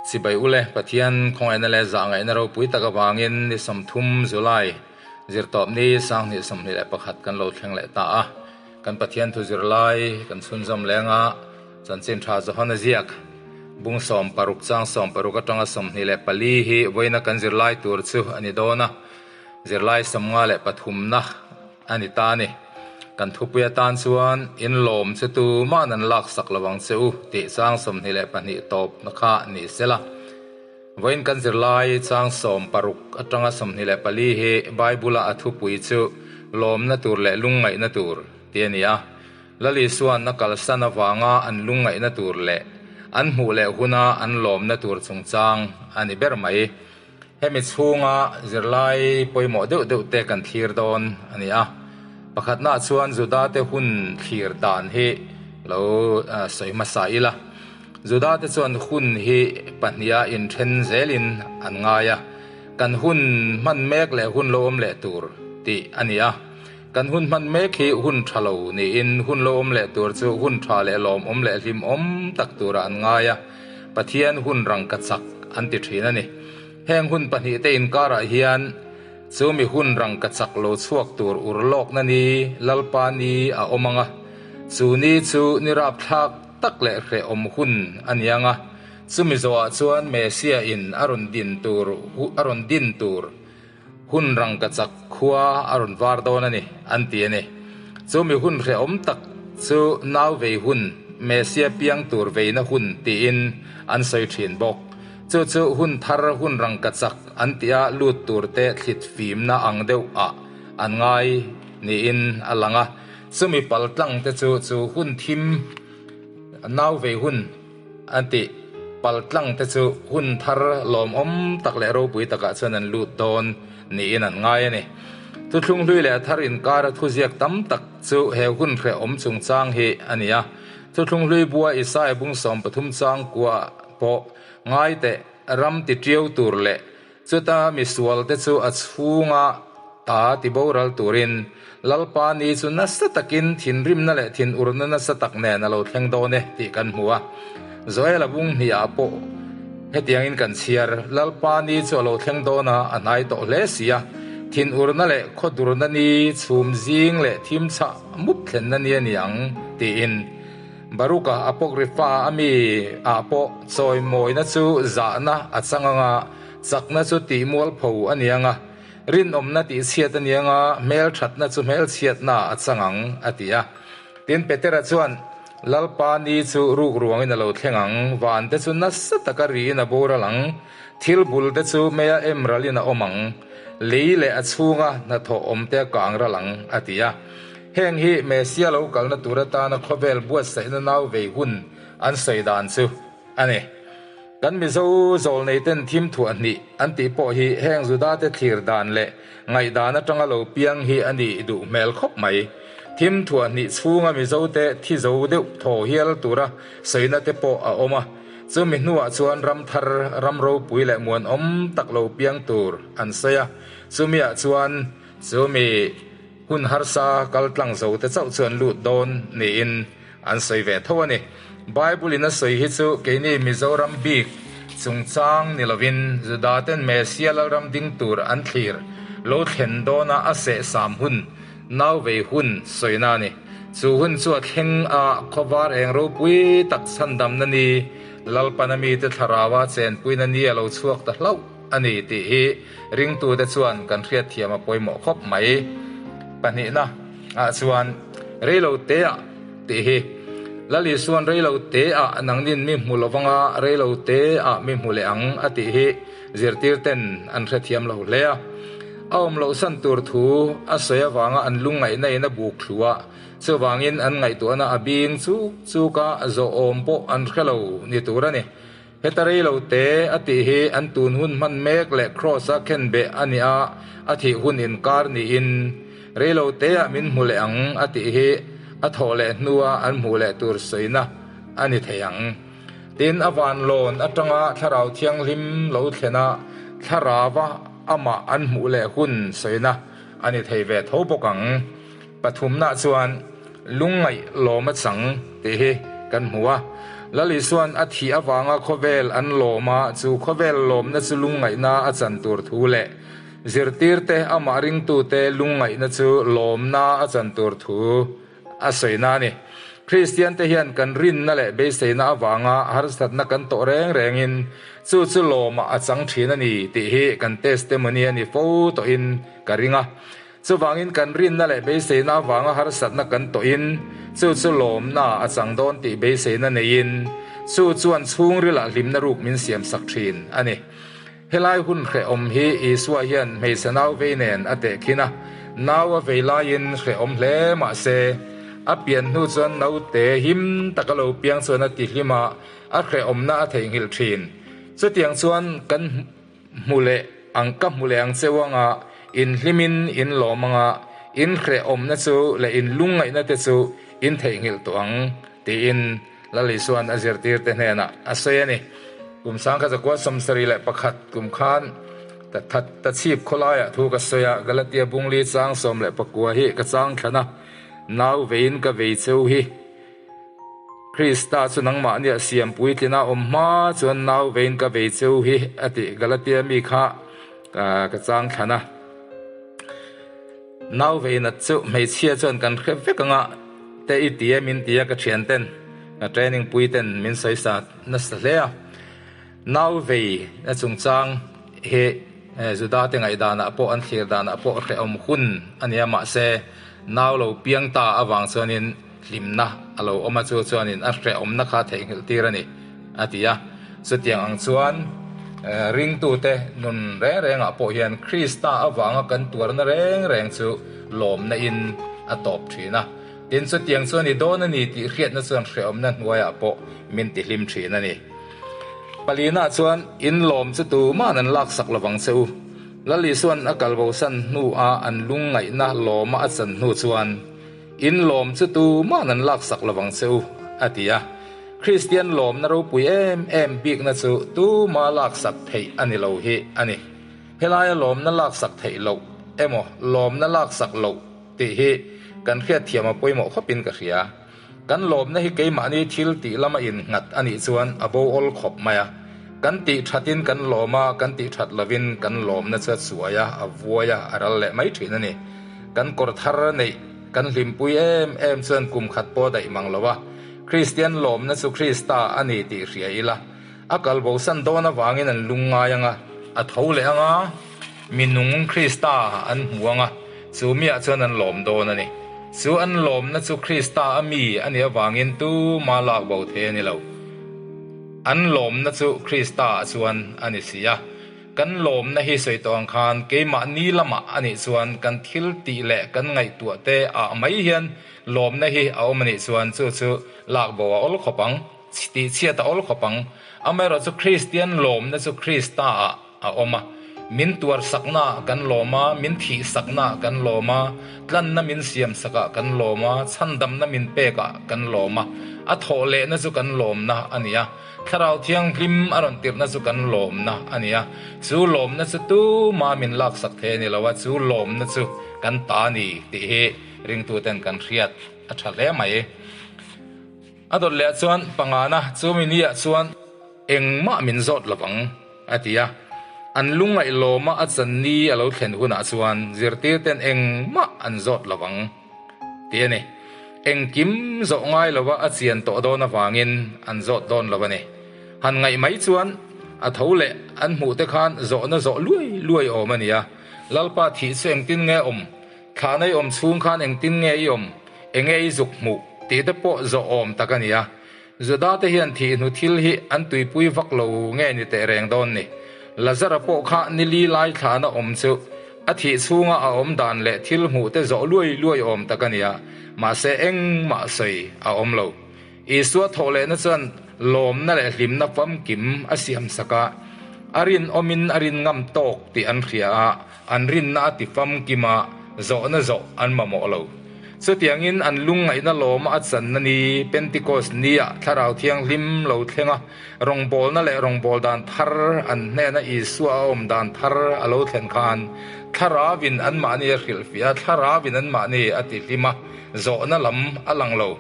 Chibai ule Pathian khawngaihna leh zahngaihna ropui tak avangin ni 30 July zirtawpni 2021 kan lo thleng leh ta a. Kan Pathian thu zirlai kan chhunzawm lenga chanchin tha Johana ziak bung 16 chang 16 atanga 24 hi vawiina kan zirlai tur chu a ni dawn a. Zirlai 53na a ni ta a ni. Kan thupui atan chuan in lawm che tu mah an lak sak lo ang che u tih chang 22 tawp na kha ni sela. Vawiin kan zirlai chang 16 atanga 24 hi Bible-a a thupui chu lawmna tur leh lungngaihna tur ti a ni a. Lal Isuan a kalsan avanga an lungngaihna tur leh an hmuh leh huna an lawmna tur chungchang a ni ber mai. Hemi chhunga zirlai pawimawh deuh deuh te kan thlir dawn a ni a. Pakhatnaah chuan Juda te hun thlir dan hi lo sawi hmasa ila. Juda te chuan hun hi pahniha inthen zelin an ngai a. Kan hun hman mek leh hun lo awm leh tur tih a ni a. Kan hun hman mek hi hun tha lo niin hun lo awm leh tur chu hun tha leh lawmawm leh hlimawm tak turah an ngai a. Pathian hun rangkachak an ti thin a ni. Heng hun pahnih te inkarah hian chu mi hun rangkachak lo chhuak tur urlawkna ni, Lalpa ni a awm ang a. Chu ni chu ni rapthlak tak leh hrehawm hun a ni ang a. Chumi zawhah chuan Messiah in a rawn din tur a rawn din tur hun rangkachak khua a rawn var dawn a ni, an ti a ni. Chu mi hun hrehawm tak chu nau vei hun, Messiah piang tur veina hun tiin an sawi thin bawk. Chu chu hun thar hun rangkachak an tia lut tur te thlit fimna ang deuh ah an ngai niin a lang a. Chumi paltlang te chu chu hun thim nau vei hun an tih paltlang te chu hun thar lawmawm tak leh ropui takah chuan an lut dawn niin an ngai a ni. Thuthlung hlui leh a thar inkara thuziak tam tak chu he hun hrehawm chungchang hi a ni a. Thuthlung hlui bua Isaiah bung 13 chang kua pawh ngai teh ram ti tiau tur leh chuta misual te chu a chhunga ta ti boral turin Lalpa ni chu nasa takin thinrimna leh thinurna nasa tak nen a lo thleng dawn e tih kan hmu a. Joela bung hniah pawh hetiangin kan chhiar, Lalpa ni chu a lo thleng dawn a, a hnai tawh hle si a. Thinurna leh khawdurna ni chhum zing leh thim chhah mup thlenna ni a ni ang tiin. Baruka Apocrypha a mi ah pawh chawimawina chu zahna a chang ang a, chakna chu tihmualpho a ni ang a, rinawmna tihchhiat a ni ang a, hmelthatna chu hmelchhiatna a chang ang, a ti a. Tin, Petera chuan, Lalpa ni chu ruk ruangin a lo thleng ang, van te chu nasa taka riin a boral ang, thil bul te chu meia em ralin a awm ang, lei leh a chhunga hnathawh awm te a kang ral ang, a ti a. Heng hi Messia lo kalna tur atana khawvel buatsaihna nau vei hun an sawi dan chu a ni. Kan Mizo zawlneiten thim thuah hnih an tih pawh hi heng Judate thlir dan leh ngaihdan atanga lo piang hi a nih duh hmel khawp mai. Thim thuah hnih chhunga Mizote thi zo deuh thaw hial tura sawina te pawh a awm a. Chumi hnuah chuan ram thar, ram ropui leh muanawm tak lo piang tur an sawi a. Chumiah chuan chumi. Hun harsa kal tlang zo te chauh chu an lut dawn niin an sawi ve tho a ni. Bible in a sawi hi chu keini Mizoram bik chungchang ni lovin Juda ten Messiah Lalram ding tur an thlir lo thlen dawna a seh sam hun, nau vei hun sawina a ni. Chu hun chu a thleng a khawvar eng ropui tak chhandamna ni Lalpana mite thlaraua chenpuina ni a lo chhuak ta hlauh a ni tih hi ringtute chuan kan hriatthiam a pawimawh khawp mai. Pahnihna ah chuan reilo te ah tih hi Lal Isuan reilo te ah nangnin mi hmu lovanga reilo te ah mi hmu leh ang a tih hi zirtir ten an hrethiam lo hle a. A awm loh san tur thu a sawi avanga an lungngaihna in a buk thlu a, chuvangin an ngaihtuahna a bing chuk chuk a, zawhawm pawh an hrelo ni tur a ni. Heta rei lo te a tih hi an tun hun hman mek leh Kraws a khenbeh a nih a, a thih hun inkar niin rei lo te ah min hmu leh ang a tih hi a thawh leh hnua an hmuh leh tur sawina a ni thei ang. Tin, a vanlawn atanga Thlarau Thianghlim lo thlen a, Thlarauva amah an hmuh leh hun sawina a ni thei ve tho bawk ang. Pathumna chuan lungngaih lawm a chang tih hi kan hmu a. Lal Isua'n a thih avanga khawvel an lawm a, chu khawvel lawmna chu lungngaihna a chan tur thu leh zirtirte amah ringtute lungngaihna chu lawmna a chan tur thu a sawina a ni. Kristiante hian kan rinna leh beiseina avanga harsatna kan tawh reng rengin chu chu lawmah a chang thin a ni tih hi kan testimony a ni fo tawhin ka ring a. Chuvangin kan rinna leh beiseina avanga harsatna kan tawhin chu chu lawmna a chang dawn tih beiseina neiin chu chuan chhungrilah hlimna ruk min siamsak thin a ni. Helai hun hrehawm hi Isua hian hmeichhe nau vei nen a tehkhin a, nau a vei laiin hrehawm hle mah se, a pian hnu chuan naute him taka lo piang chuan a ti hlim a, a hrehawmna a theihnghilh thin. Chutiang chuan kan hmu leh ang ka hmu leh ang cheu anga in hlimin in lawm anga in hrehawmna chu leh in lungngaihna te chu in theihnghilh tawh ang tiin Lal Isua'n a zirtirte hnenah a sawi a ni. Kum 1971 kum khan ta chhip khawlaiah thu ka sawi a, Galatia Bungli chang 19 hi ka chang thlan a, Nau veiin ka vei cheu hi. Krista chu nangmahnia siam puitlina awm hma chuan nau veiin ka vei cheu hi a tih Galatia mi kha ka chang thlan a. Nau veinat chu hmeichhia chuan kan hre vek anga te i ti e min ti a ka thian ten ka training pui ten min sawi sa nasa hle a. Nau vei na chungchang hi Juda te ngaihdanah pawh an thlir danah pawh hrehawm hun a nia mahse nau lo piang ta avang chuanin hlimna a lo awm a chu chuanin a hrehawmna kha theihnghilh tir a ni a ti a. Chutiang ang chuan ringtute nun reng rengah pawh hian Krista avanga kan tuarna reng reng chu lawmna in a tawp thin a. Tin, chutiang chuan i dawn a ni tih hriatna chuan hrehawmna hnuaiah pawh min tihlim thin a ni. Palina chuan in lawm chu tuma'n an laksak lovang che u. Lal Isua'n a kalbosan hnuah an lungngaihna lawma a chan hnu chuan, In lawm chu tuma'n an laksak lovang che u, a ti a. Kristian lawmna ropui em em bikna chu tuma laksak theih a ni lo hi a ni. Helaia lawmna laksak theih loh emaw lawmna laksak loh tih hi kan hriatthiam a pawimawh khawpin ka hria. Kan lawmna hi keimahni thil tih lama innghat a nih chuan a bo awl khawp mai a. Kan tih thatin kan lawm a, kan tih that lovin kan lawmna chu a chuai a, a vuai a, a ral leh mai thin a ni. Kan kawr thar neih kan hlimpui em em chuan kum khat pawh a daih mang lo a. Kristian lawmna chu Krista a ni tih hria ila, a kal bosan dawn avangin an lung ngai ang a, a tho leh ang a, mi nung Krista an hmu ang a, chu miah chuan an lawm dawn a ni. Chu an lawmna chu Krista a mi a nih avangin tuma lak bo thei a ni lo. An lawmna chu Krista ah chuan a ni si a. Kan lawmna hi sawi tawh ang khan keimahni lamah a nih chuan kan thil tih leh kan ngaihtuah te ah mai hian lawmna hi a awm a nih chuan chu chu lak bo a awl khawp ang, tih chhiat a awl khawp ang. Amaherawhchu chu Kristian lawmna chu Krista ah a awm a, min tuar sakna ah kan lawm a, min thih sakna ah kan lawm a, tlanna min siam sak ah kan lawm a, chhandamna min pek ah kan lawm a, a thawh lehna chu kan lawmna a ni a. Thlarau Thianghlim a rawn tirhna chu kan lawmna a ni a, chu lawmna chu tuma min laksak thei a ni lo a, chu lawmna chu kan ta a ni tih hi ringtuten kan hriat a tha hle mai. A dawt leh chuan pangana chu mi niah chuan engmah min zawt lo vang a ti a, an lungngaih lawma a chan ni a lo thlen hunah chuan zirtirten engmah an zawt lo vang. Tih a ni. Engkim zawh ngai lova a chian tawh dawn avangin an zawt dawn lo a ni. Han ngaih mai chuan a tho leh an hmuh te khan zawhna zawh luai luai awm a ni a. Lalpa thih chu engtin nge awm? Thlahna i awm chhung khan engtin nge i awm? Enge i zuk hmuh? Tih te pawh zawh awm tak a ni a. Juda te hian thih hnu thil hi an tuipui vak lo nge ni teh reng dawn ni. Lazara pawh kha ni li lai thlahna awm chu a thih chhunga a awm dan leh thil hmuh te zawh luai luai awm tak a nia, mahse engmah sawi a awm lo. Isua thawh lehna chuan lawmna leh hlimna famkim a siam sak a, a rinawmin a rin ngam tawk tih an hria a, an rinna a ti famkim a, zawhna zawh an mamawh lo. Chutiangin an lungngaihna lawma a channa ni, Pentecost nia Thlarau Thianghlim lo thleng a, rawngbawlna leh rawngbâwl dan thar an hnena Isua a awm dan thar a lo thlen khan, Thlarauvin anmahni a hrilhfiah a, Thlarauvin anmahni a tihlim a, zawhna lam a lang lo.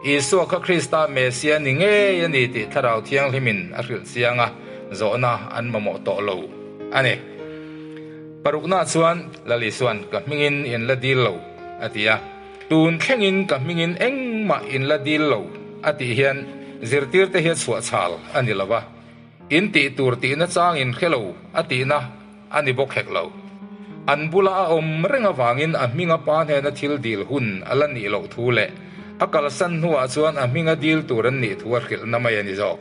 Isua kha Krista Messia ni ngei a ni tih Thlarau Thianghlimin a hrilh chiang a, zawhna an mamawh tawh lo a ni. Parukna chuan Lal Isua'n ka hmingin in la dil lo a ti a, tun thlengin ka hmingin engmah in la dil lo a tih hian zirtirte hi a chhuahchhal a ni lo va, in tih tur tihna chang in hre lo a tihna a ni bawk hek lo. An bula a awm reng avangin a hminga pa hnena thil dil hun a la nih loh thu leh a kalsan hnuah chuan a hminga dil tur an nih thu a hrilhna mai a ni zawk.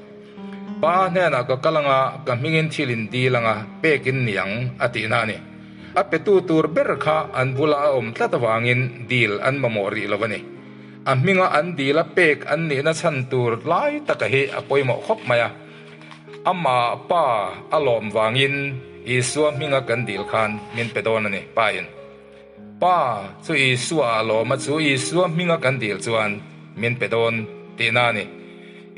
Pa hnenah ka kal anga ka hmingin thil in dil anga pek in ni ang a tihna a ni. A petu tur ber kha an bula a awm tlat avangin dil an mamawh rih lo a ni. A hminga an dila pek an nihna chhan tur lai taka hi a pawimawh khawp mai a. Amah Pa a lawm vangin Isua hminga kan dil khan min pe dawn a ni, Pa in. Pa chu Isua a lawm a, chu Isua hminga kan dil chuan min pe dawn tihna a ni.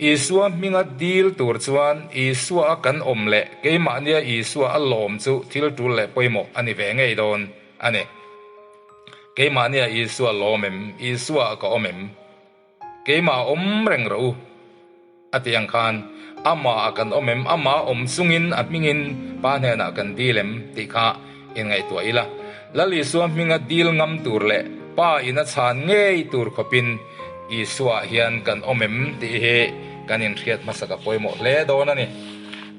Isua hminga dil tur chuan Isua a kan awm leh keimahnia Isua a lawm chu thil tul leh pawimawh a ni ve ngei dawn a ni. Keimahnia Isua lawm em? Isua ah ka awm em? Keimah awm reng rawh u, a ti ang khan, amah kan awm em, amah awm chungin a hmingin Pa hnenah kan dil em tih kha inngaihtuah ila. Lal Isua hminga dil ngam tur leh Pa in a chhan ngei tur khawpin Isuaah hian kan awm em tih hi kan inhriat hmasak a pawimawh hle dawn a ni.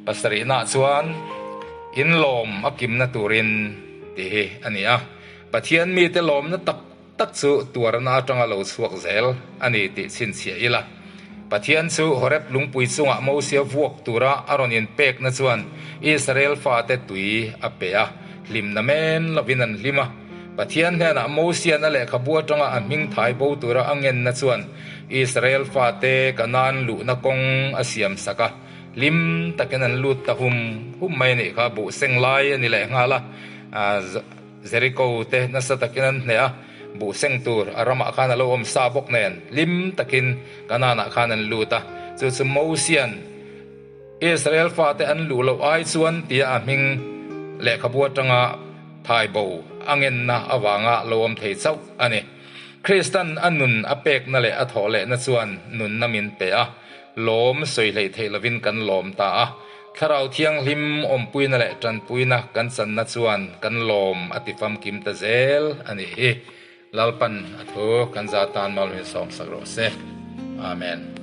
Pasarihnaah chuan inlawm a kimna turin tih hi a ni a. Pathian mite lawmna tak tak chu tuarna atanga lo chhuak zel a ni tih chhinchhiah ila. Pathian chu Horeb lungpui chungah Mosia vuak tura a rawn inpekna chuan Israel fate tui a pe a, hlimna men lovin an hlim a. Pathian hnenah Mosian a lehkhabu atanga a hming thai bo tura a ngenna chuan Israel fate Kanaan luhna kawng a siam sak a, hlim takin an lut ta hum hum mai a nih kha, buh seng lai a ni lehnghal a. Jeriko te nasa takin an hneh a, buh seng tur a ramah khan a lo awm sa bawk nen hlim takin Kanaan-ah khan an lut a. Chu chu Mosian Israel fate an luh loh ai chuan tia a hming lehkhabu atanga thai bo a ngenna avanga lo awm thei chauh a ni. Kristan a nun a pekna leh a thawh lehna chuan nunna min pe a, lawm sawi hleih theih lovin kan lawm ta a. Thlarau Thianghlim awmpuina leh tanpuina kan channa chuan kan lawm a ti famkim ta zel a nih hi. Lalpan a thu kan za tan malmin sawmsak rawh se. Amen.